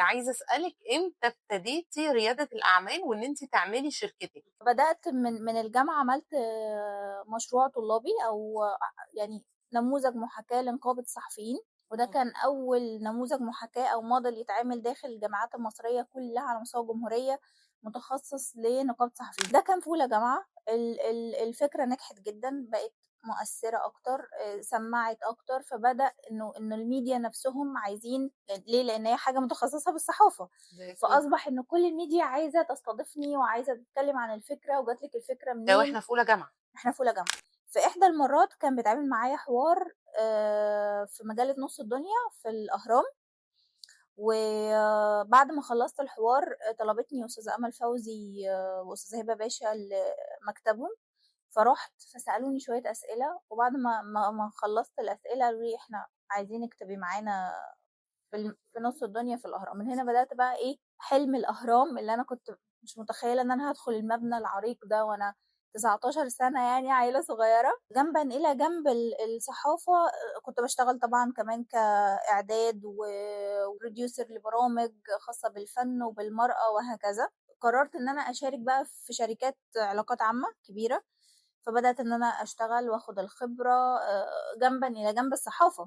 عايزة أسألِك إمتى ابتديتِ ريادة الأعمال وإن أنتِ تعملي شركتِك؟ بدأت من الجامعة، عملت مشروع طلابي أو يعني نموذج محاكاة لنقابة الصحفيين، وده كان أول نموذج محاكاة أو موديل يتعمل داخل الجامعات المصرية كلها على مستوى الجمهورية متخصص لنقابة الصحفيين. ده كان في أولى جامعة. الفكرة نجحت جدا، بقت مؤثرة أكتر، سمعت أكتر، فبدأ إنه الميديا نفسهم عايزين، ليه؟ لأن هي حاجة متخصصة بالصحافة، فأصبح إن كل الميديا عايزة تستضيفني وعايزة تتكلم عن الفكرة، وجات لك الفكرة منين؟ ده وإحنا في أولى جامعة. إحنا في أولى جامعة. في إحدى المرات كان بيتعمل معايا حوار في مجلة نص الدنيا في الأهرام، وبعد ما خلصت الحوار طلبتني أستاذة أمل فوزي وأستاذة هبة باشا لمكتبهم، فرحت فسألوني شوية أسئلة، وبعد ما خلصت الأسئلة قالوا لي إحنا عايزينك تبقي معانا في نص الدنيا في الأهرام. من هنا بدأت بقى إيه حلم الأهرام اللي أنا كنت مش متخيلة إن أنا هدخل المبنى العريق ده وأنا 19 سنة، يعني عيلة صغيرة. جنبا إلى جنب الصحافة كنت بشتغل طبعا كمان كإعداد وبروديوسر لبرامج خاصة بالفن وبالمرأة وهكذا. قررت إن أنا أشارك بقى في شركات علاقات عامة كبيرة، فبدأت إن أنا أشتغل وأخد الخبرة جنبا إلى جنب الصحافة.